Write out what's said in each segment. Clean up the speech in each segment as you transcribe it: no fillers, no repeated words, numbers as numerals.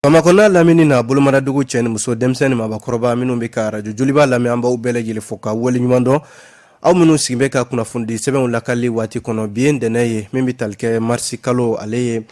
Bamakɔ n'a lamini na, bolomadadugu cɛ ni muso, denmisɛn ni maabakɔrɔba minnu bɛ ka arajo Joliba lamɛn, an b'aw bɛɛ lajɛlen fo ka waleɲuman dɔn. Aw minnu sigi bɛ ka kunnafonidi sɛbɛnw lakali waati kɔnɔ, bi ye ntɛnɛn ye min bɛ tali kɛ marisi kalo, ale ye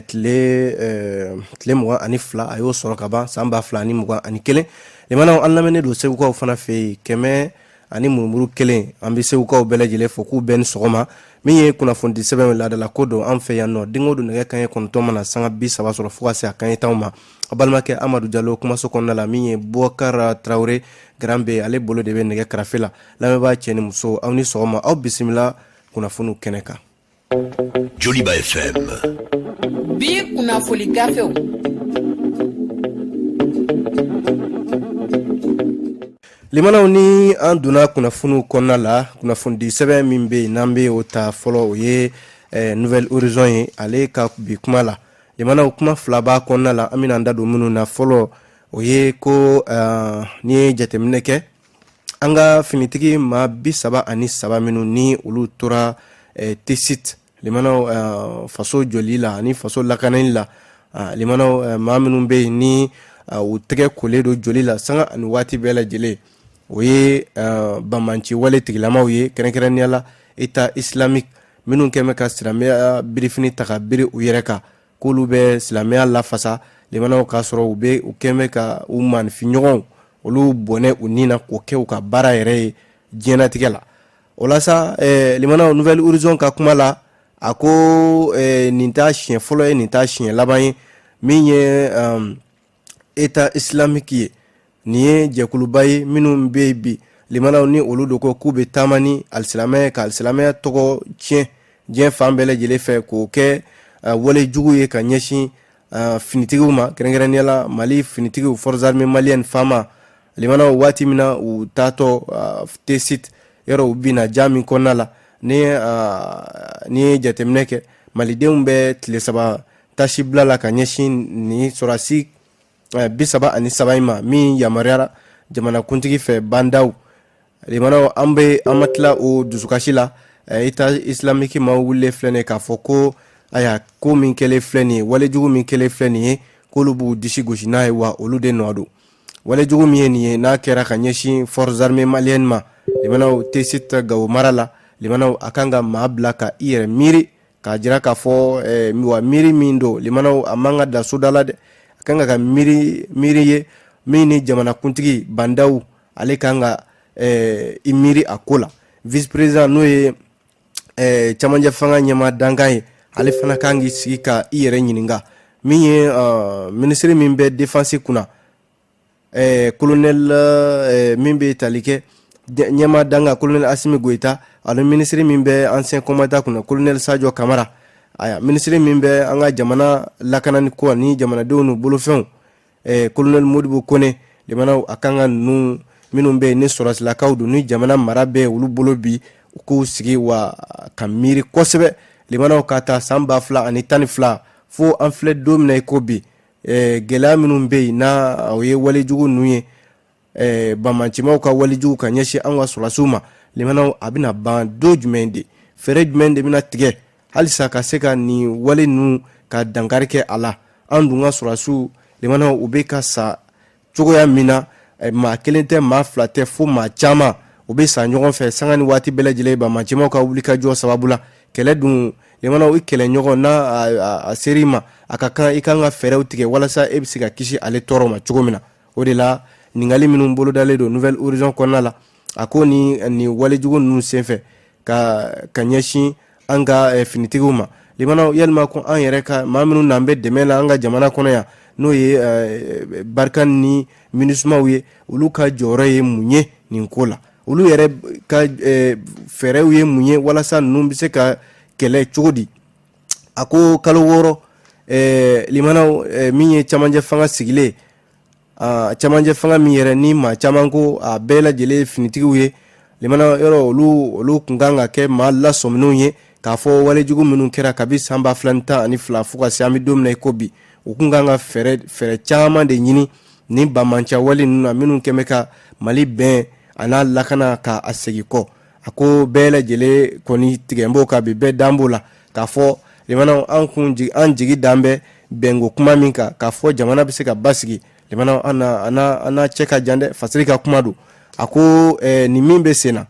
tile 22, a y'o sɔrɔ ka ban, san 2021. Limanaw, an lamɛnnen don Segukaw fana fɛ yen, kɛmɛ ani murumuru kelen. An bɛ Segukaw bɛɛ lajɛlen fo k'u bɛɛ ni sɔgɔma. Min ye kunnafonidi sɛbɛn laadala ko don an fɛ yan nɔ, don o don nɛgɛ kanɲɛ 9 mana sanga 30 sɔrɔ fo ka se a kanɲɛ 10 ma, a balimakɛ Amadu Jalo kumaso kɔnɔna la, min ye Bubakar Tarawele Grand B, ale bolo de bɛ nɛgɛ karafe la. Lamɛnbaa cɛ ni muso, aw ni sɔgɔma, aw bisimila kunnafoniw kɛnɛ kan. Joliba FM. Bi kunnafoni gafew. Limanaw, ni an donna kunnafoniw kɔnɔna la, kunnafonidi sɛbɛn min bɛ yen n'an bɛ o ta fɔlɔ, o ye Nouvel Horizon ye. Ale ka bi kuma la, limanaw, kuma fila b'a kɔnɔna la, an bɛna an da don minnu na. Fɔlɔ, o ye ko n'i ye jateminɛ kɛ, an ka finitigi maa 33 minnu ni olu tora Tessit, limanaw, faso jɔli la ani faso lakanani la, limanaw, maa minnu bɛ yen ni u tɛgɛ kolen don joli la sanga ani waati bɛɛ lajɛlen, o ye banbaanci wale tigilamaw ye, kɛrɛnkɛrɛnnenya la État islamique, minnu kɛn bɛ ka silamɛya birifini ta ka biri u yɛrɛ kan k'olu bɛ silamɛya lafasa. Limanaw, k'a sɔrɔ u bɛ u kɛn bɛ ka u maaninfinɲɔgɔnw olu bɔnɛ u ni na k'o kɛ u ka baara yɛrɛ ye diɲɛnatigɛ la. O la sa, limanaw, Nouvel Horizon ka kuma la, a ko nin t'a siɲɛ fɔlɔ ye, nin t'a siɲɛ laban ye. Min ye État islamique ye, nin ye jɛkuluba ye minnu bɛ yen bi, limanaw, ni olu don ko k'u bɛ taama ni alisilamɛya, ka alisilamɛya tɔgɔ tiɲɛ diɲɛ fan bɛɛ lajɛlen fɛ, k'o kɛ wale jugu ye ka ɲɛsin finitigiw ma, kɛrɛnkɛrɛnnenya la Mali finitigiw, Forces armées maliennes, FAMa. Limanaw, waati min na u taatɔ Tessit yɔrɔ, u binna ja min kɔnɔna la, ni n'i ye jateminɛ kɛ, malidenw bɛ tile 3 tasibila la ka ɲɛsin nin sɔrɔdasi 33 in ma min yamaruyara jamanakuntigi fɛ Bah N'Daw. Limanaw, an bɛ an ma tila o dusukasi la, État islamique maaw wulilen filɛ nin ye k'a fɔ ko aya, ko min kɛlen filɛ nin ye, walejugu min kɛlen filɛ nin ye, k'olu b'u disi gosi n'a ye, wa olu de nɔ don. Walejugu min ye nin ye, n'a kɛra ka ɲɛsin Forces armées maliennes ma, limanaw, Tessit Gawo mara la, limanaw, a kan ka maa bila ka i yɛrɛ miiri k'a jira k'a fɔ wa miiri min don, limanaw, a man ka da soda la dɛ, a kan ka miiri miiri ye min ni jamanakuntigi Bah N'Daw, ale kan ka i miiri a ko la. Vice président, n'o ye camancɛ fanga ɲɛmaa dankan ye, ale fana kan k'i sigi ka i yɛrɛ ɲininka. Min ye minisiri min bɛ défense kunna, colonel min bɛ tali kɛ ɲɛmaa dankan, colonel Assimi Goïta, ani minisiri min bɛ ancien combattant kunna, colonel Sadio Camara, aya, minisiri min bɛ an ka jamana lakanani ko ani jamanadenw n'u bolofɛnw, colonel Modibo Kone. Limanaw, a kan ka ninnu minnu bɛ yen ni sɔrɔsilakaw don, ni jamana mara bɛ olu bolo bi, u k'u sigi wa ka miiri kosɛbɛ. Limanaw, ka taa san 2012 fo an filɛ don min na i ko bi, gɛlɛya minnu bɛ yen n'a o ye walejugu ninnu ye, banbaancimaw ka walejugu ka ɲɛsin an ka sɔrɔdasiw ma, limanaw, a bɛna ban don jumɛn de? Fɛɛrɛ jumɛn de bɛna tigɛ halisa ka se ka nin wale ninnu ka dankari kɛ a la? An dun ka sɔrɔdasiw, limanaw, u bɛ ka sa cogoya min na, maa kelen tɛ, maa fila tɛ, fo maa caman, u bɛ sa ɲɔgɔn fɛ sanga ni waati bɛɛ lajɛlen banbaancimaw ka wulikajɔ sababu la. Kɛlɛ dun, limanaw, i kɛlɛɲɔgɔn n'a a ser'i ma, a ka kan i kan ka fɛɛrɛw tigɛ walasa e bɛ se ka kisi ale tɔɔrɔ ma cogo min na. O de la, ɲininkali minnu bolodalen don Nouvel Horizon kɔnɔna la, a ko ni nin walejugu ninnu senfɛ ka ɲɛsin an ka finitigiw ma, limanaw, yalima ko an yɛrɛ ka maa minnu n'an bɛ dɛmɛ la an ka jamana kɔnɔ yan, n'o ye Barkhane ni MINUSMAw ye, olu ka jɔyɔrɔ ye mun ye nin ko la? Olu yɛrɛ ka fɛɛrɛw ye mun ye walasa ninnu bɛ se ka kɛlɛ cogo di? A ko kalo 6, limanaw, min ye camancɛ fanga sigilen, camancɛ fanga min yɛrɛ ni maa caman ko a bɛɛ lajɛlen finitigiw ye, limana, yɔrɔ olu tun kan ka kɛ maa lasɔminenw ye k'a fɔ walejugu minnu kɛra kabi san 2012 fo ka se an bɛ don min na i ko bi, u tun kan ka fɛɛrɛ caman de ɲini ni banbaanciya wale ninnu na minnu kɛn bɛ ka Mali bɛn a n'a lakana ka a segin kɔ. A ko bɛɛ lajɛlen kɔni tigɛ b'o kan bi, bɛɛ dan b'o la k'a fɔ, limanaw, an kun an jigi dan bɛ bɛnko kuma min kan k'a fɔ jamana bɛ se ka basigi, limanaw, an n'a cɛ ka jan dɛ. Fasiri ka kuma don. A ko nin min bɛ sen na,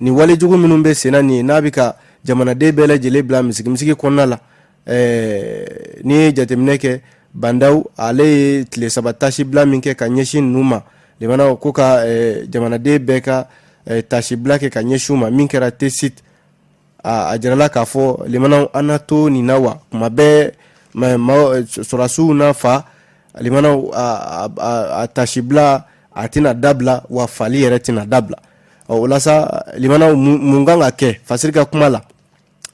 nin walejugu minnu bɛ sen na nin ye, n'a bɛ ka jamanaden bɛɛ lajɛlen bila misigimisigi kɔnɔna la, n'i ye jateminɛ kɛ, Bah N'Daw ale ye tile 3 tasibila min kɛ ka ɲɛsin ninnu ma, limanaw, ko ka jamanaden bɛɛ ka tasibila kɛ ka ɲɛsin u ma, min kɛra Tessit, a jirala k'a fɔ, limanaw, an na to nin na wa kuma bɛɛ sɔrɔdasiw na fa. Limanaw, a tasibila a tɛna dabila wa fali yɛrɛ tɛna dabila. O la sa, limanaw, mun kan ka kɛ? Fasiri ka kuma la,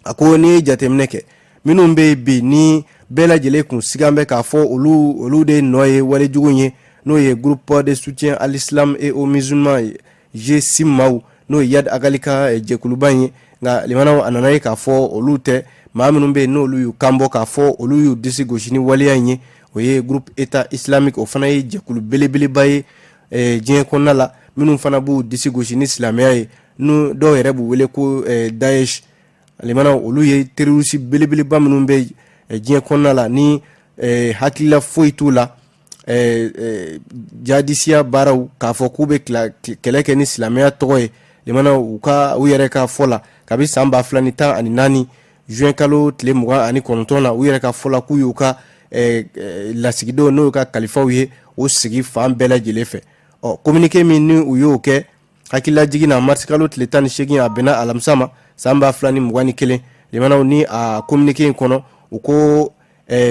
a ko n'i ye jateminɛ kɛ, minnu bɛ yen bi ni bɛɛ lajɛlen kun sigan bɛ k'a fɔ olu de nɔ ye walejugu ye, n'o ye Groupe de soutien à l'islam et aux musulmans, GSIM maaw, n'o ye Iyad Ag Ghali ka jɛkuluba in ye. Nka limanaw, a nana ye k'a fɔ olu tɛ. Maa minnu bɛ yen n'olu y'u kan bɔ k'a fɔ olu y'u disi gosi ni waleya in ye, o ye Groupe État islamique. O fana ye jɛkulu belebeleba ye diɲɛ kɔnɔna la, minnu fana b'u disi gosi ni silamɛya ye, n'u dɔw yɛrɛ b'u wele ko Daesh. Limanaw, olu ye terroriste belebeleba minnu bɛ diɲɛ kɔnɔna la, ni hakilila foyi t'u la, jadisiya baaraw, k'a fɔ k'u bɛ kɛlɛ kɛ ni silamɛya tɔgɔ ye. Limanaw, u ka u yɛrɛ ka fɔ la, kabi san 2014 juin kalo tile 29 na, u yɛrɛ ka fɔ la k'u y'u ka lasigidenw, n'o y'u ka kalifaw ye, o sigi fan bɛɛ lajɛlen fɛ. Ɔ communiqué min ni u y'o kɛ hakililajigin na, marisi kalo tile 18, a bɛnna alamisa ma, san 2021, limanaw, ni a communiqué in kɔnɔ, u ko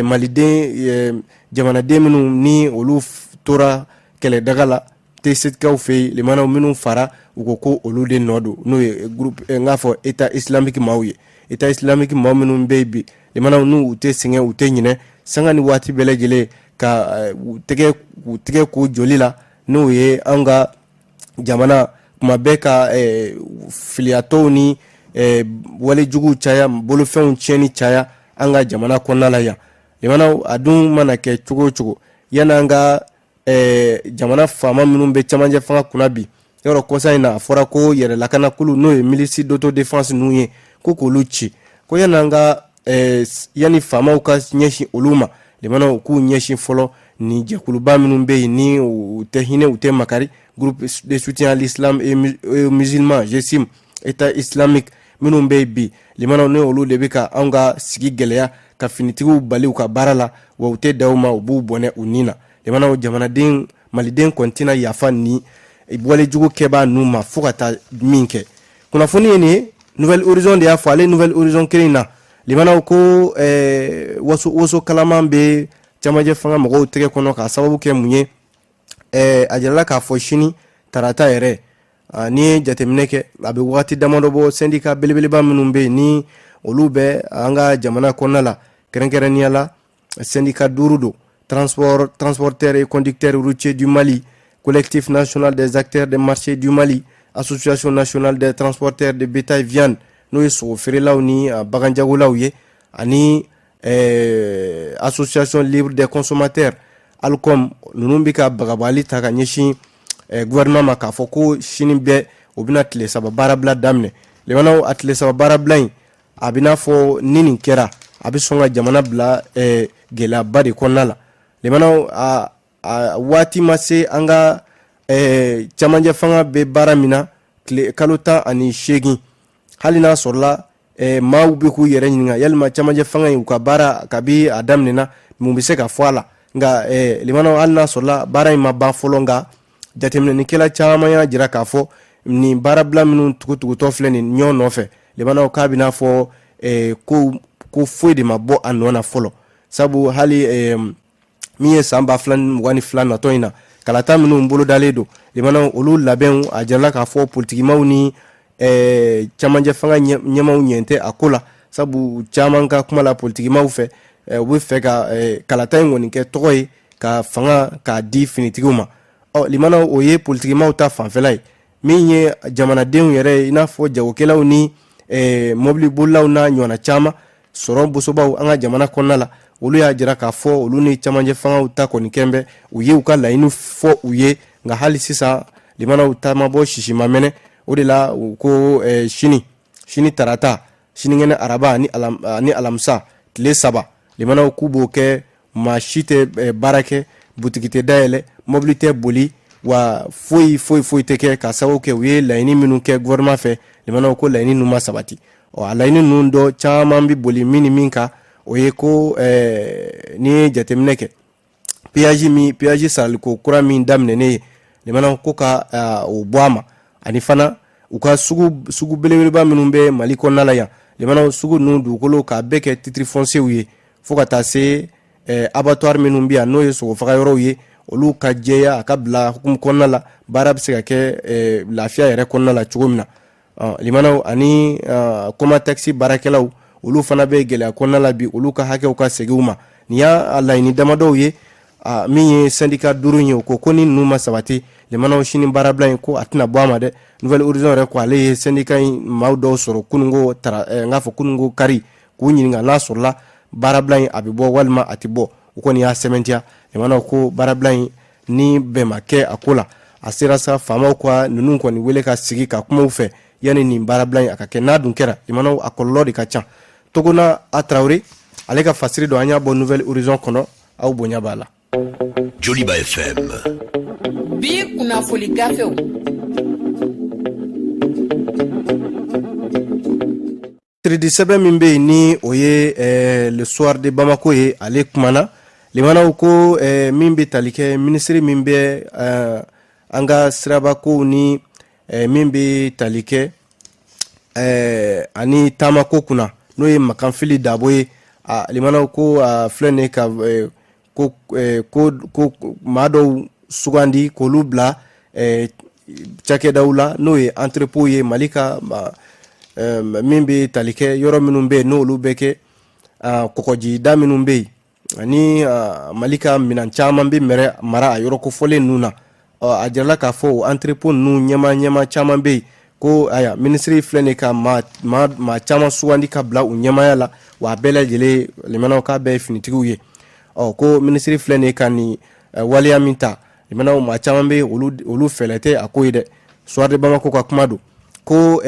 maliden jamanaden minnu ni olu tora kɛlɛdaga la Tessitkaw fɛ yen, limanaw, minnu fara, u ko ko olu de nɔ don, n'o ye groupe n k'a fɔ État islamique maaw ye. État islamique maaw minnu bɛ yen bi, limanaw, n'u u tɛ sɛgɛn, u tɛ ɲinɛ, sanga ni waati bɛɛ lajɛlen ka u tɛgɛ ko joli la, n'o ye an ka jamana, kuma bɛɛ ka filiyatɔw ni walejuguw caya, bolofɛnw tiɲɛni caya an ka jamana kɔnɔna la yan. Limanaw, a dun mana kɛ cogo o cogo, yan'an ka jamana faama minnu bɛ camancɛ fanga kunna bi, yɔrɔ kɔsa in na, a fɔra ko yɛrɛ lakanakulu, n'o ye milice d'autodéfense ninnu ye, ko k'olu ci, ko yan'an ka yanni faamaw ka ɲɛsin olu ma, limanaw, k'u ɲɛsin fɔlɔ ni jɛkuluba minnu bɛ yen ni u tɛ hinɛ, u tɛ makari, Groupe de soutien à l'islam et aux musulmans, GSIM, État islamique minnu bɛ yen bi, limanaw, ni olu de bɛ ka anw ka sigi gɛlɛya, ka finitigiw bali u ka baara la, wa u tɛ da u ma, u b'u bɔnɛ u ni na. Limanaw, jamanaden maliden kɔni tɛna yafa ni walejugu kɛbaa ninnu ma fo ka taa min kɛ. Kunnafoni ye nin ye, Nouvel Horizon de y'a fɔ. Ale Nouvel Horizon kelen in na, limanaw, ko waso woso kalaman bɛ camancɛ fanga mɔgɔw tɛgɛ kɔnɔ, k'a sababu kɛ mun ye? A jirala k'a fɔ sini tarata yɛrɛ, n'i ye jateminɛ kɛ, a bɛ waati damadɔ bɔ, syndicat belebeleba minnu bɛ yen ni olu bɛ an ka jamana kɔnɔna la, kɛrɛnkɛrɛnnenya la syndicat duuru don: Transporteurs et conducteurs routiers du Mali, Collectif national des acteurs des marchés du Mali, Association nationale des transporteurs de bétail viande, n'o ye sogo feerelaw ni baganjagolaw ye, ani Association libre des consommateurs, ALCOM. Ninnu bɛ ka bagabagali ta ka ɲɛsin gouvernement ma, k'a fɔ ko sini bɛɛ u bɛna tile 3 baarabila daminɛ. Limanaw, a tile 3 baarabila in, a bɛ n'a fɔ ni nin kɛra, a bɛ sɔn ka jamana bila gɛlɛyaba de kɔnɔna la. Limanaw, a waati ma se, an ka camancɛ fanga bɛ baara min na tile kalo 18, hali n'a sɔrɔla maaw bɛ k'u yɛrɛ ɲininka yalima camancɛ fanga in, u ka baara kabi a daminɛna, mun bɛ se ka fɔ a la? Nka limanaw, hali n'a sɔrɔla baara in ma ban fɔlɔ, nka jateminɛnikɛla caman y'a jira k'a fɔ nin baarabila minnu tugutugutɔ filɛ nin ɲɔgɔn nɔfɛ, limanaw, k'a bɛ n'a fɔ ko foyi de ma bɔ a nɔ na fɔlɔ, sabu hali min ye san 2022 natɔ in na, kalata minnu bolodalen don, limanaw, olu labɛnw, a jirala k'a fɔ politikimaw ni camancɛ fanga ɲɛmaw ɲɛ tɛ a ko la, sabu caman ka kuma la, politikimaw fɛ, u bɛ fɛ ka kalata in kɔni kɛ tɔgɔ ye ka fanga k'a di finitigiw ma. Ɔ limanaw, o ye politikimaw ta fanfɛla ye. Min ye jamanadenw yɛrɛ ye, i n'a fɔ jagokɛlaw ni mɔbilibolilaw n'a ɲɔgɔnna caman sɔrɔ bosobaw an ka jamana kɔnɔna la, olu y'a jira k'a fɔ olu ni camancɛ fangaw ta kɔni kɛn bɛ, u ye u ka laɲini fɔ u ye, nka hali sisan, limanaw, ta ma bɔ sisi ma mɛnɛ. O de la u ko sini sini tarata, sinikɛnɛ araba ani alamisa, tile 3, limanaw, k'u b'o kɛ. Maa si tɛ baara kɛ, butigi tɛ dayɛlɛ, mobili tɛ boli, wa foyi foyi foyi tɛ kɛ, ka sababu kɛ u ye laɲini minnu kɛ gouvernement fɛ. Limanaw, ko laɲini ninnu ma sabati. Ɔ, a laɲini ninnu dɔ caman bɛ boli min ni min kan, o ye ko n'i ye jateminɛ kɛ, péage min, péage saraliko kura min daminɛnen ye, limanaw, ko ka o bɔ a ma. Ani fana u ka sugu belebeleba minnu bɛ Mali kɔnɔna la yan, limanaw, sugu ninnu dugukolo k'a bɛɛ kɛ titre foncier ye, fo ka taa se abattoir minnu bɛ yan, n'o ye sogofaga yɔrɔw ye, olu ka jɛya, a ka bila hukumu kɔnɔna la, baara bɛ se ka kɛ lafiya yɛrɛ kɔnɔna la cogo min na. Limanaw, ani Comatex baarakɛlaw, olu fana bɛ gɛlɛya kɔnɔna la bi, olu ka hakɛw ka segin u ma. Nin y'a laɲini damadɔw ye. Min ye syndicat 5 ye, o ko ko ni ninnu ma sabati, limanaw, sini baarabila in, ko a tɛna bɔ a ma dɛ. Nouvel Horizon yɛrɛ ko ale ye syndicat in maaw dɔw sɔrɔ kununko tara, n k'a fɔ kununko kari, k'u ɲininka n'a sɔrɔla baarabila in a bɛ bɔ walima a tɛ bɔ. U kɔni y'a sɛmɛntiya, limanaw, ko baarabila in ni bɛn ma kɛ a ko la, a sera sa faamaw ka ninnu kɔni wele ka sigi ka kuma u fɛ yanni nin baarabila in a ka kɛ. N'a dun kɛra, limanaw, a kɔlɔlɔ de ka ca. Togona a Tarawele, ale ka fasiri don, an y'a bɔ Nouvel Horizon kɔnɔ. Aw bonya b'a la. Joliba FM. Bi kunnafoli gafew. Tiridi sɛbɛn min bɛ yen, ni o ye Le Soir de Bamako ye, ale kumana, limanaw, ko min bɛ tali kɛ minisiri min bɛ an ka sirabakow ni min bɛ tali kɛ ani taamako kunna, n'o ye Makanfili Dabo ye. Limanaw, ko filɛ nin ka ko ko ko maa dɔw sugandi k'olu bila cakɛdaw la, n'o ye entrepôt ye, Mali ka min bɛ tali kɛ yɔrɔ minnu bɛ yen, n'olu bɛ kɛ kɔgɔjida minnu bɛ yen, ani Mali ka minɛn caman bɛ mara a yɔrɔ kofɔlen ninnu na. A jirala k'a fɔ o entrepôt ninnu ɲɛmaa caman bɛ yen, ko aya minisiri filɛ nin ka maa caman sugandi ka bila u ɲɛmaaya la, wa a bɛɛ lajɛlen, limanaw, k'a bɛɛ ye finitigiw ye. Ɔ, ko minisiri filɛ nin ka nin waleya min ta, limanaw, maa caman bɛ olu fɛlɛ tɛ a ko ye dɛ. Soir de Bamako ka kuma don, ko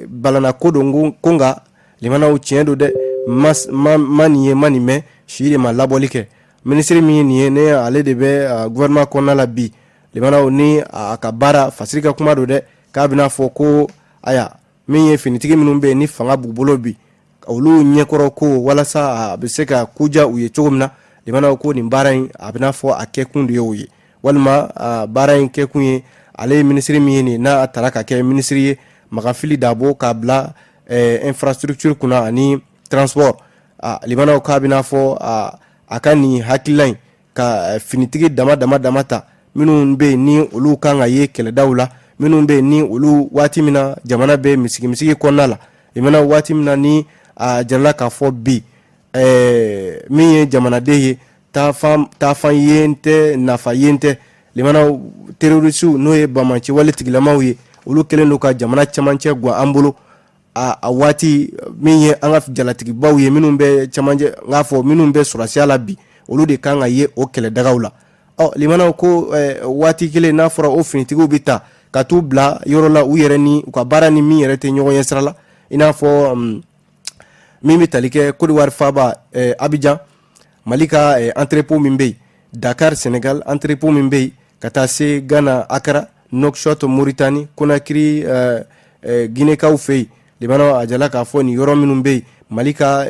balana ko don, ko nka limanaw, tiɲɛ don dɛ, ma nin ye, ma nin mɛn si de ma labɔli kɛ. Minisiri min ye nin ye, ne ale de bɛ gouvernement kɔnɔna la bi, limanaw, ni a ka baara, fasiri ka kuma don dɛ, k'a bɛna fɔ ko aya min ye finitigi minnu bɛ yen ni fanga b'u bolo bi, olu ɲɛkɔrɔ ko walasa a bɛ se ka koja u ye cogo min na. Limanaw, ko nin baara in, a bɛna fɔ a kɛkun de ye o ye, walima baara in kɛkun ye ale ye minisiri min ye nin, n'a taara ka kɛ minisiri ye, Makanfili Dabo, k'a bila infrastructure kunna ani transport. Limanaw, k'a bɛna fɔ a ka nin hakilila in ka finitigi dama dama dama ta, minnu bɛ yen ni olu kan ka ye kɛlɛdaw la, minnu bɛ yen ni olu waati min na jamana bɛ misigimisigi kɔnɔna la, limanaw, waati min na ni a jirala k'a fɔ bi min ye jamanaden ye, taafan yen tɛ, nafa yen tɛ. Limanaw, terrorisiw, n'o ye banbaanci wale tigilamaw ye, olu kɛlen don ka jamana camancɛ gan an bolo. A waati min ye an ka jalatigibaw ye, minnu bɛ camancɛ, n k'a fɔ minnu bɛ sɔrɔsiya la bi, olu de kan ka ye o kɛlɛdagaw la. Ɔ, limanaw, ko waati kelen n'a fɔra o finitigiw bɛ ta ka t'u bila yɔrɔ la, u yɛrɛ ni u ka baara ni min yɛrɛ tɛ ɲɔgɔn ye sira la, i n'a fɔ min bɛ tali kɛ Côte d'Ivoire faaba Abidjan, Mali ka entrepôt min bɛ yen, Dakar Sénégal entrepôt min bɛ yen, ka taa se Ghana Accra, Nouakchott Mauritanie, Conakry Guinékaw fɛ yen. Limanaw, a jala k'a fɔ nin yɔrɔ minnu bɛ yen, Mali ka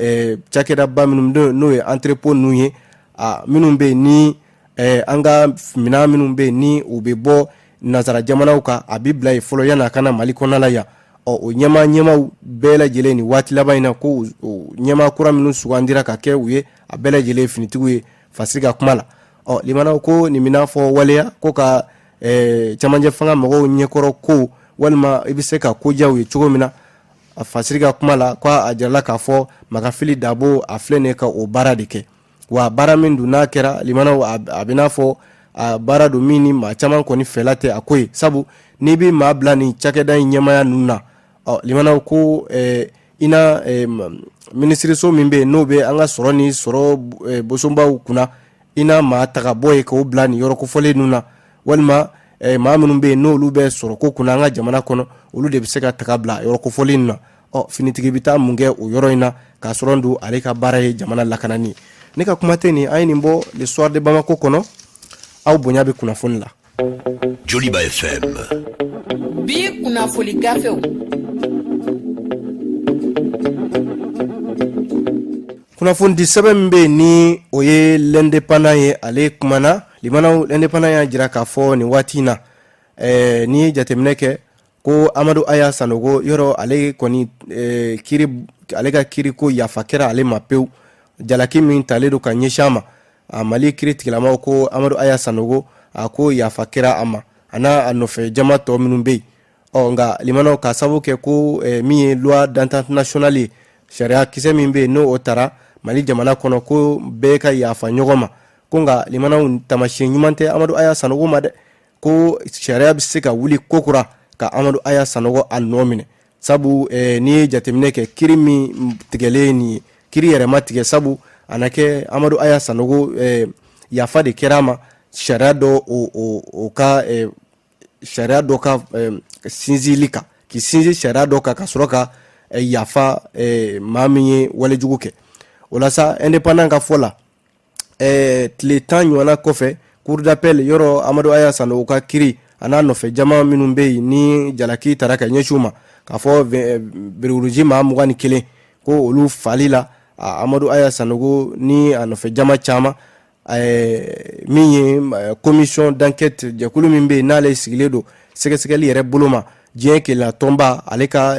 cakɛdaba minnu, n'o ye entrepôt ninnu ye, a minnu bɛ yen ni an ka minɛn minnu bɛ yen ni u bɛ bɔ nansara jamanaw kan, a bɛ bila yen fɔlɔ yanni a ka na Mali kɔnɔna la yan. Ɔ, o ɲɛmaa bɛɛ lajɛlen, nin waati laban in na, ko ɲɛmaa kura minnu sugandira ka kɛ u ye, a bɛɛ lajɛlen ye finitigiw ye, fasiri ka kuma la. Ɔ, limanaw, ko nin bɛna fɔ waleya ko ka camancɛ fanga mɔgɔw ɲɛkɔrɔ ko walima i bɛ se ka ko diya u ye cogo min na. A fasiri ka kuma la, ko a jirala k'a fɔ Makafili Dabo, a filɛ nin ye ka o baara de kɛ, wa baara min dun n'a kɛra, limanaw, a bɛna fɔ a baara don min ni maa caman kɔni fɛla tɛ a ko ye, sabu n'i bɛ maa bila nin cakɛda in ɲɛmaaya ninnu na, ɔ, limanaw, ko i na minisiriso min bɛ yen, n'o bɛ an ka sɔrɔ ni sɔrɔ bosonbaw kunna, i na maa ta ka bɔ yen k'o bila nin yɔrɔ kofɔlen ninnu na, walima maa minnu bɛ yen n'olu bɛ sɔrɔko kunna an ka jamana kɔnɔ, olu de bɛ se ka taga bila yɔrɔ kofɔlen ninnu na. Ɔ, finitigi bɛ taa mun kɛ o yɔrɔ in na, k'a sɔrɔ don ale ka baara ye jamana lakanani ye? Ne ka kuma tɛ nin, an ye nin bɔ Le Soir de Bamako kɔnɔ. Aw bonya bɛ kunnafoni la. Joliba FM. Bi kunnafoli gafew. Kunnafonidi sɛbɛn min bɛ yen ni o ye L'Indépendant ye, ale kumana. Limanaw, L'Indépendant y'a jira k'a fɔ nin waati in na, n'i ye jateminɛ kɛ ko Amadu Aya Sanogo, yɔrɔ ale kɔni kiri, ale ka kiri ko yafa kɛra ale ma pewu. Jalaki min talen don ka ɲɛsin a ma, a Mali kiri tigilamaw ko Amadu Aya Sanogo, a ko yafa kɛra a ma, a n'a a nɔfɛ jama tɔ minnu bɛ yen. Ɔ nka limanaw, ka sababu kɛ ko min ye loi d'entente nationale ye, sariya kisɛ min bɛ yen n'o tara Mali jamana kɔnɔ ko bɛɛ ka yafa ɲɔgɔn ma, ko nka limanaw, taamasiyɛn ɲuman tɛ Amadu Aya Sanogo ma dɛ, ko sariya bɛ se ka wuli kokura ka Amadu Aya Sanogo a nɔ minɛ, sabu n'i ye jateminɛ kɛ, kiri min tigɛlen nin ye, kiri yɛrɛ ma tigɛ, sabu a na kɛ Amadu Aya Sanogo yafa de kɛra a ma sariya dɔ o ka sariya dɔ ka sinsinli kan, k'i sinsin sariya dɔ kan ka sɔrɔ ka yafa maa min ye walejugu kɛ. O la sa, Indépendant ka fɔ la, tile 10 ɲɔgɔnna kɔfɛ, cour d'appel yɔrɔ, Amadu Aya Sanogo ka kiri, a n'a nɔfɛ jama minnu bɛ yen ni jalaki tara ka ɲɛsin u ma, k'a fɔ béret rouge maa 21, ko olu fali la, Amadu Aya Sanogo ni a nɔfɛ jama caman, min ye commission d'enquête, jɛkulu min bɛ yen n'ale sigilen don sɛgɛsɛgɛli yɛrɛ bolo ma, diɲɛ kelenya tɔnba ale ka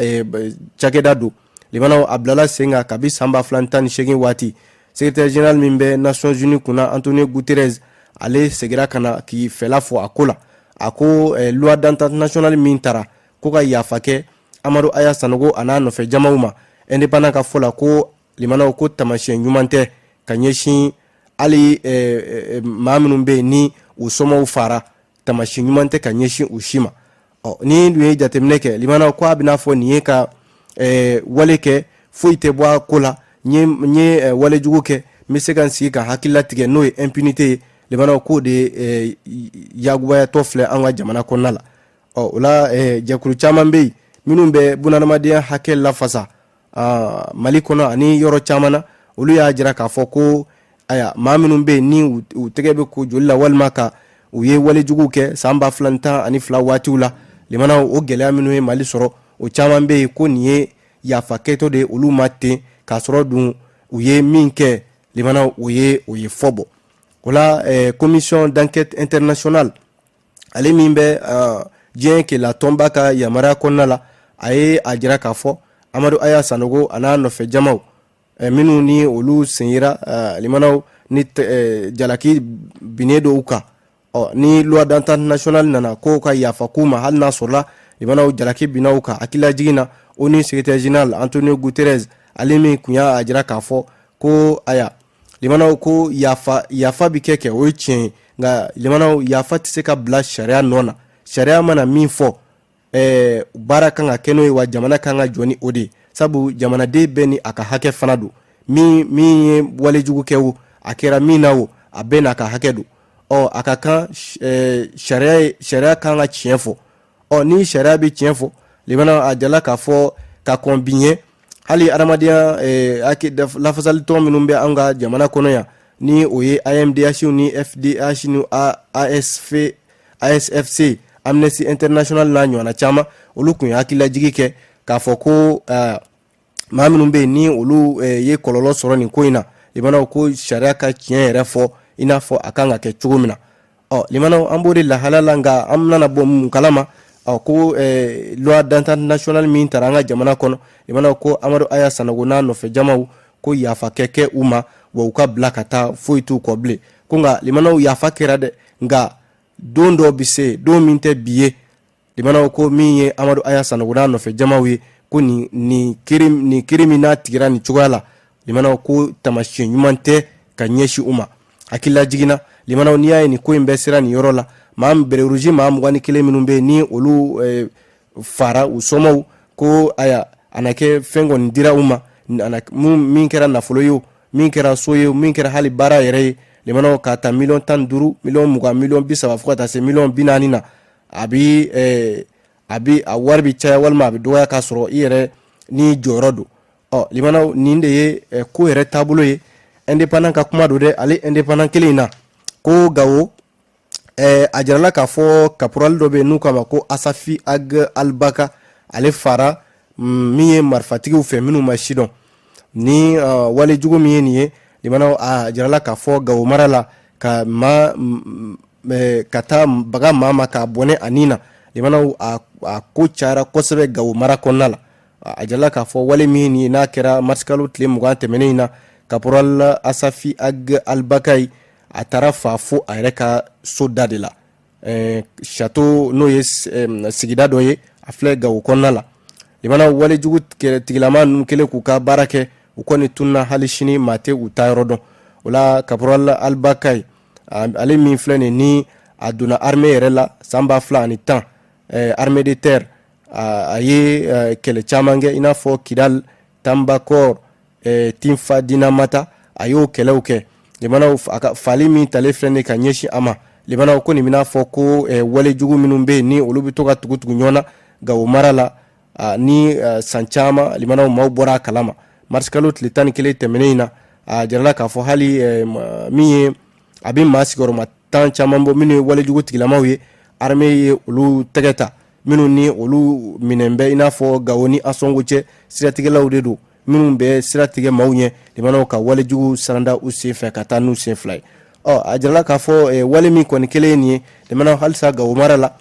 cakɛda don. Limanaw, a bilala sen kan kabi san 2018 waati. Secrétaire général min bɛ Nations Unies kunna, Antonio Guterres, ale segira ka na k'i fɛla fɔ a ko la. A ko loi d'entente nationale min tara ko ka yafa kɛ Amadu Aya Sanogo a n'a nɔfɛ jamaw ma, Indépendant ka fɔ la, ko limanaw, ko taamasiyɛn ɲuman tɛ ka ɲɛsin hali maa minnu bɛ yen ni u somɔgɔw fara, taamasiyɛn ɲuman tɛ ka ɲɛsin u si ma. Ɔ ni dun ye jateminɛ kɛ, limanaw, ko a bɛna fɔ nin ye ka wale kɛ, foyi tɛ bɔ a ko la. N ye walejugu kɛ, n bɛ se ka n sigi ka hakili latigɛ, n'o ye impunité ye. Limanaw, k'o de yakubayatɔ filɛ an ka jamana kɔnɔna la. Ɔ o la, jɛkulu caman bɛ yen minnu bɛ bunadamadenya hakɛ lafasa Mali kɔnɔ ani yɔrɔ caman na, olu y'a jira k'a fɔ ko aya, maa minnu bɛ yen ni u tɛgɛ bɛ ko joli la walima ka u ye walejugu kɛ san 2012 waatiw la, limanaw, o gɛlɛya minnu ye Mali sɔrɔ, o caman bɛ yen ko nin ye yafa kɛtɔ de ye olu ma ten, k'a sɔrɔ dun u ye min kɛ, limanaw, o ye fɔ bɔ. O la, commission d'enquête internationale, ale min bɛ diɲɛ kelenya tɔnba ka yamaruya kɔnɔna la, a ye a jira k'a fɔ Amadu Aya Sanogo a n'a nɔfɛ jamaw minnu ni olu sen yera, limanaw, ni jalaki binnen dɔw kan, ɔ ni loi d'entente nationale nana ko ka yafa k'u ma, hali n'a sɔrɔla, limanaw, jalaki binna u kan. Hakililajigin na, ONU secrétaire général Antonio Guterres, ale min kun y'a jira k'a fɔ ko aya, limanaw, ko yafa bɛ kɛ, o ye tiɲɛ ye, nka limanaw, yafa tɛ se ka bila sariya nɔ na. Sariya mana min fɔ, baara kan ka kɛ n'o ye, wa jamana kan ka jɔ ni o de ye, sabu jamanaden bɛɛ ni a ka hakɛ fana don. Min ye walejugu kɛ o, a kɛra min na o, a bɛɛ n'a ka hakɛ don. Ɔ a ka kan sariya, sariya kan ka tiɲɛ fɔ. Ɔ ni sariya bɛ tiɲɛ fɔ, limana, a jala k'a fɔ ka kɔn bi ɲɛ, hali adamadenya lafasalitɔn minnu bɛ an ka jamana kɔnɔ yan, ni o ye AMDH ni FDH ni ASF, ASFC, Amnesty International n'a ɲɔgɔnna caman, olu tun ye hakililajigi kɛ k'a fɔ ko maa minnu bɛ yen ni olu ye kɔlɔlɔ sɔrɔ nin ko in na, limanaw, ko sariya ka tiɲɛ yɛrɛ fɔ i n'a fɔ a kan ka kɛ cogo min na. Ɔ limanaw, an b'o de lahala la, nka an nana bɔ mun kalama? Ɔ ko loi d'entente nationale min tara an ka jamana kɔnɔ, limanaw, ko Amadu Aya Sanogo n'a nɔfɛ jamaw, ko yafa kɛ kɛ u ma, wa u ka bila ka taa, foyi t'u kɔ bilen. Ko nka limanaw, yafa kɛra dɛ, nka don dɔ bɛ se, don min tɛ bi ye. Limanaw, ko min ye Amadu Aya Sanogo n'a nɔfɛ jamaw ye, ko nin kiri min n'a tigɛra nin cogoya la, limanaw, ko taamasiyɛn ɲuman tɛ ka ɲɛsin u ma. Hakilila jiginna, limanaw, n'i y'a ye nin ko in bɛɛ sera nin yɔrɔ la, maa béret rouge maa 21 minnu bɛ yen ni olu fara u somɔgɔw, ko aya, a na kɛ fɛn kɔni dira u ma, min kɛra nafolo ye o, min kɛra so ye o, min kɛra hali baara yɛrɛ ye, limanaw, k'a ta miliyɔn 15, miliyɔn 20, miliyɔn 30, fo ka taa se miliyɔn 40 na, a bi a wari bi caya walima a bɛ dɔgɔya k'a sɔrɔ i yɛrɛ ni jɔyɔrɔ don. Ɔ limanaw, nin de ye ko yɛrɛ taabolo ye. Indépendant ka kuma don dɛ, ale Indépendant kelen in na ko Gawo, a jirala k'a fɔ caporal dɔ bɛ yen n'u k'a ma ko Asafi Ag Albaka, ale fara min ye marifatigiw fɛ minnu ma sidɔn. Ni walejugu min ye nin ye, limanaw, a jirala k'a fɔ Gawo mara la, ka ma ka taa baga maa ma k'a bɔnɛ a ni na, limanaw, a ko cayara kosɛbɛ Gawo mara kɔnɔna la. A jirala k'a fɔ wale min ye n'a kɛra marisikalo tile 20 tɛmɛnen in na, caporal Asafi Ag Albakayi, a taara fa fo a yɛrɛ ka so da de la, château, n'o ye sigida dɔ ye, a filɛ Gawo kɔnɔna la. Limana, walejugu tigilama ninnu kɛlen k'u ka baara kɛ, u kɔni tununa, hali sini maa tɛ u taa yɔrɔ dɔn. O la, caporal Albakayi, ale min filɛ nin ni a donna armée yɛrɛ la san 2010, armée de terre, a ye kɛlɛ caman kɛ, i n'a fɔ Kidal, Tambakor, Tinfa, Dinamata, a y'o kɛlɛw kɛ. Limanaw, a ka fali min talen filɛ nin ka ɲɛsin a ma, limanaw, ko nin bɛna fɔ ko walejugu minnu bɛ yen ni olu bɛ to ka tugu-tugu ɲɔgɔn na Gawo mara la ni san caman, limanaw, maaw bɔra a kalama. Marisikalo tile 11 tɛmɛnen in na, a jirala k'a fɔ hali min ye a bɛ maa sigiyɔrɔma 10 caman bɔ minnu ye walejugu tigilamaw ye, armée ye olu tɛgɛ ta, minnu ni olu minɛn bɛ i n'a fɔ Gawo ni Ansɔngo cɛ siratigɛlaw de don, minnu bɛ sira tigɛ maaw ɲɛ, limanaw, ka walejugu saranda u sen fɛ ka taa n'u sen fila ye. Ɔ, a jirala k'a fɔ wale min kɔni kelen ye nin ye, limanaw, halisa Gawo mara la,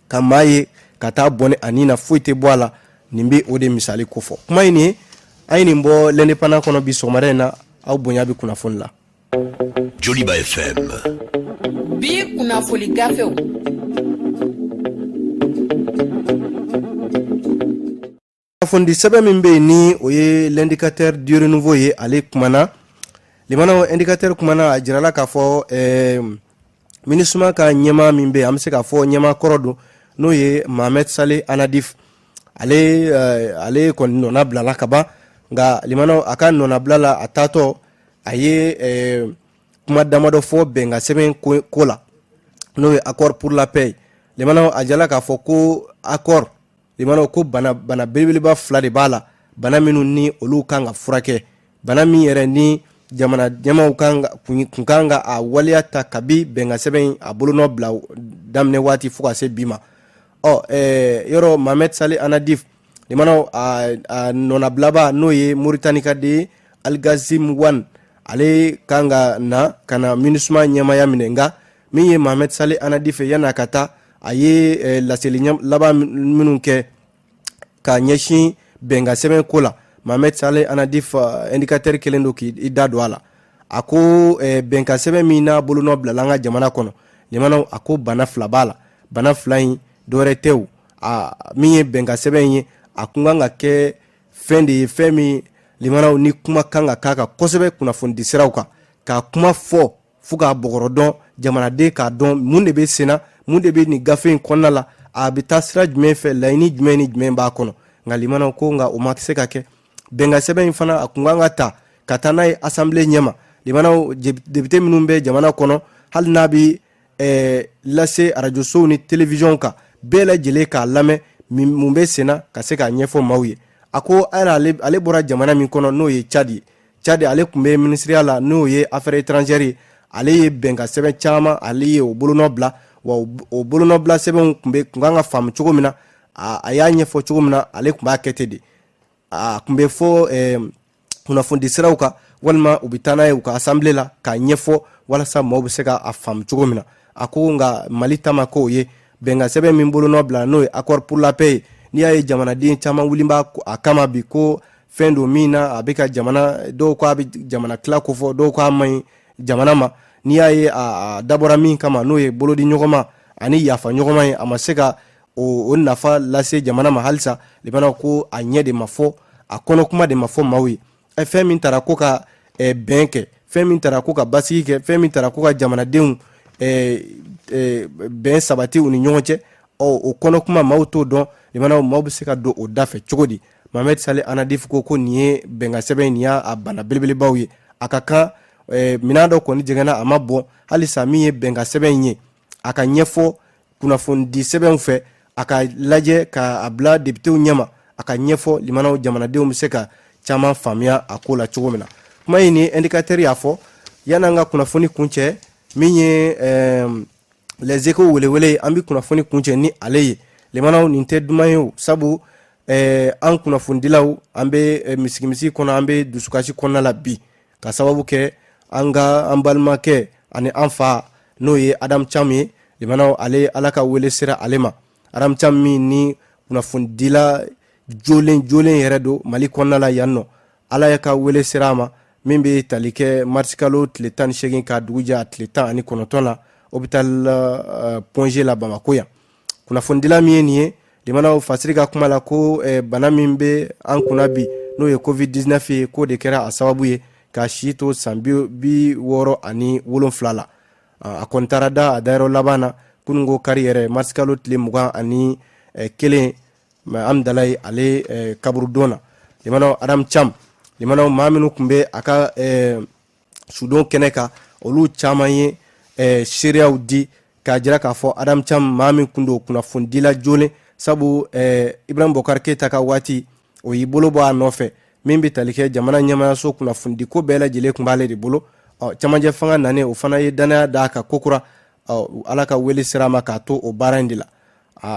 ka maa ye ka taa bɔnɛ a ni na, foyi tɛ bɔ a la. Nin bɛ o de misali kofɔ. Kuma in nin ye, an ye nin bɔ L'Indépendant kɔnɔ bi sɔgɔmada in na. Aw bonya bɛ kunnafoni la. Joliba FM. Bi kunnafoli gafew. Kunnafonidi sɛbɛn min bɛ yen ni o ye L'Indicateur du Renouveau ye, ale kumana, limanaw, Indicateur kumana, a jirala k'a fɔ MINUSMA ka ɲɛmaa min bɛ yen, an bɛ se k'a fɔ ɲɛmaa kɔrɔ don, n'o ye Mohamed Saleh Annadif, ale kɔni nɔna bilala ka ban. Nka limanaw, a ka nɔnabila la, a taatɔ, a ye kuma damadɔ fɔ bɛnkan sɛbɛn ko la, n'o ye accord pour la paix ye. Limanaw, a jirala k'a fɔ ko accord, limanaw, ko bana belebeleba fila de b'a la, bana minnu ni olu kan ka furakɛ, bana min yɛrɛ ni jamana ɲɛmaaw kun kan ka a waleya ta kabi bɛnkan sɛbɛn in a bolonɔ bila daminɛ waati fo ka se bi ma. Ɔ yɔrɔ Mohamed Saleh Annadif, limanaw, a nɔnabilaba, n'o ye Moritani ka den ye, Alghazi Wane, ale kan ka na ka na MINUSMA ɲɛmaaya minɛ. Nka min ye Mohamed Saleh Annadif ye, yan'a ka taa, a ye laseli laban minnu kɛ ka ɲɛsin bɛnkan sɛbɛn ko la, Mohamed Saleh Annadif, Indicateur kelen don k'i da don a la. A ko bɛnkan sɛbɛn min n'a bolonɔ bilala an ka jamana kɔnɔ, limanaw, a ko bana fila b'a la. Bana fila in dɔwɛrɛ tɛ o, a min ye bɛnkan sɛbɛn in ye, a kun kan ka kɛ fɛn de ye, fɛn min, limanaw, ni kuma kan ka k'a kan kosɛbɛ kunnafonidi siraw kan, ka kuma fɔ fo k'a bɔgɔrɔ dɔn, jamanaden k'a dɔn mun de bɛ senna, mun de bɛ nin gafe in kɔnɔna la, a bɛ taa sira jumɛn fɛ, laɲini jumɛn ni jumɛn b'a kɔnɔ. Nka limanaw ko nka o ma se ka kɛ. Bɛnkan sɛbɛn in fana, a kun kan ka ta ka taa n'a ye assemblée ɲɛma, limanaw, député minnu bɛ jamana kɔnɔ, hali n'a bɛ lase arajosow ni télévision kan, bɛɛ lajɛlen k'a lamɛn mun bɛ senna, ka se k'a ɲɛfɔ maaw ye. A ko ale bɔra jamana min kɔnɔ, n'o ye Tchad ye, Tchad, ale tun bɛ minisiriya la, n'o ye affaires étrangères ye, ale ye bɛnkan sɛbɛn caman, ale ye o bolonɔ bila. Wa o bolonɔbila sɛbɛnw tun bɛ kun kan ka faamu cogo min na, a y'a ɲɛfɔ cogo min na, ale tun b'a kɛ ten de. A tun bɛ fɔ kunnafonidi siraw kan, walima u bɛ taa n'a ye u ka assemblée la k'a ɲɛfɔ, walasa maaw bɛ se ka a faamu cogo min na. A ko nka Mali ta ma k'o ye. Bɛnkan sɛbɛn min bolonɔ bila, n'o ye accord pour la paix ye, n'i y'a ye jamanaden caman wuli b'a a kama bi, ko fɛn don min na a bɛ ka jamana, dɔw ko a bɛ jamana tila kofɔ, dɔw ko a man ɲi jamana ma. N'i y'a ye a dabɔra min kama, n'o ye bolodi ɲɔgɔnma ani yafa ɲɔgɔnma ye, a ma se ka o nafa lase jamana ma halisa. Limanaw, ko a ɲɛ de ma fɔ, a kɔnɔ kuma de ma fɔ maaw ye. Fɛn min taara ko ka bɛn kɛ, fɛn min taara ko ka basigi kɛ, fɛn min taara ko ka jamanadenw bɛn sabati u ni ɲɔgɔn cɛ, ɔ o kɔnɔ kuma maaw t'o dɔn. Limanaw, maaw bɛ se ka don o da fɛ cogo di? Mohamed Saleh Annadif ko nin ye bɛnkan sɛbɛn, nin y'a bana belebelebaw ye. A ka kan minɛn dɔ kɔni jɛngɛnna, a ma bɔn halisa. Min ye bɛnkan sɛbɛn in ye, a ka ɲɛfɔ kunnafonidi sɛbɛnw fɛ, a ka lajɛ k'a bila depitew ɲɛma, a ka ɲɛfɔ, limanaw, jamanadenw bɛ se ka caman faamuya a ko la cogo min na. Kuma in ni Indicateur y'a fɔ. Yan'an ka kunnafoni kuncɛ, min ye Les Échos welewele, an bɛ kunnafoni kuncɛ ni ale ye. Limanaw, nin tɛ duman ye o, sabu an kunnafonidilaw, an bɛ misigimisi kɔnɔ, an bɛ dusukasi kɔnɔna la bi, ka sababu kɛ an ka an balimakɛ ani an fa, n'o ye Adam Cam ye. Limanaw, ale Ala ka wele sera ale ma. Adam Cam min ni kunnafonidila jolen jolen yɛrɛ don Mali kɔnɔna la yan nɔ, Ala ka wele sera a ma, min bɛ tali kɛ marisikalo tile 18 ka dugu jɛ a tile 19 la, hôpital Point G la, Bamako yan. Kunnafonidila min ye nin ye, limanaw, Fasiri ka kuma la ko bana min bɛ an kunna bi, n'o ye Covid 19 ye, k'o de kɛra a sababu ye ka si to san 67 la. A kɔni taara da a dayɔrɔ laban na kununko kari yɛrɛ, marisikalo tile 21, Amdalayi, ale kaburudon na. Limanaw, Adam Cam, limanaw, maa minnu tun bɛ a ka sudon kɛnɛ kan, olu caman ye seereyaw di k'a jira k'a fɔ Adam Cam maa min tun don, kunnafonidila jolen, sabu Ibrahim Boubacar Keita ka waati, o y'i bolo bɔ a nɔfɛ. Min bɛ tali kɛ jamana ɲɛmayaso kunnafonidi ko bɛɛ lajɛlen tun b'ale de bolo. Ɔ, cɛmancɛ fanga nanen, o fana ye dannaya d'a kan kokura. Ɔ, Ala ka wele sera a ma k'a to o baara in de la.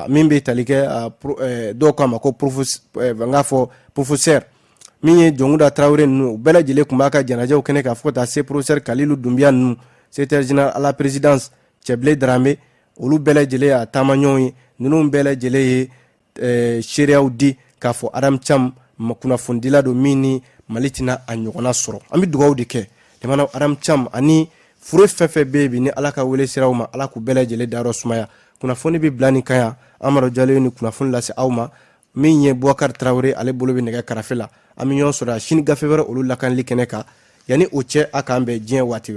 Min bɛ tali kɛ, dɔw k'a ma ko, n k'a fɔ professeur min ye Jɔnkuda Tarawele ninnu, u bɛɛ lajɛlen tun b'a ka janajaw kɛnɛ kan, fo ka taa se professeur Kalilu Dunbiya ninnu, secrétaire général à la présidence Cɛbilen Darame, olu bɛɛ lajɛlen y'a taamaɲɔgɔn ye. Ninnu bɛɛ lajɛlen ye seereyaw di k'a fɔ Adam Cam kunnafonidila don min ni Mali tɛna a ɲɔgɔnna sɔrɔ. An bɛ dugawu de kɛ jamana Adam Cam ani fure fɛn fɛn bɛ yen bi ni Ala ka wele sera u ma, Ala k'u bɛɛ lajɛlen dayɔrɔ sumaya. Kunnafoni bɛ bila nin kan yan. Amadu Jalo ye nin kunnafoni lase aw ma. Min ye Bubakari Tarawele, ale bolo bɛ nɛgɛ karafe la. An bɛ ɲɔgɔn sɔrɔ sini gafe wɛrɛ olu lakanali kɛnɛ kan. Yanni o cɛ, a k'an bɛn diɲɛ waati.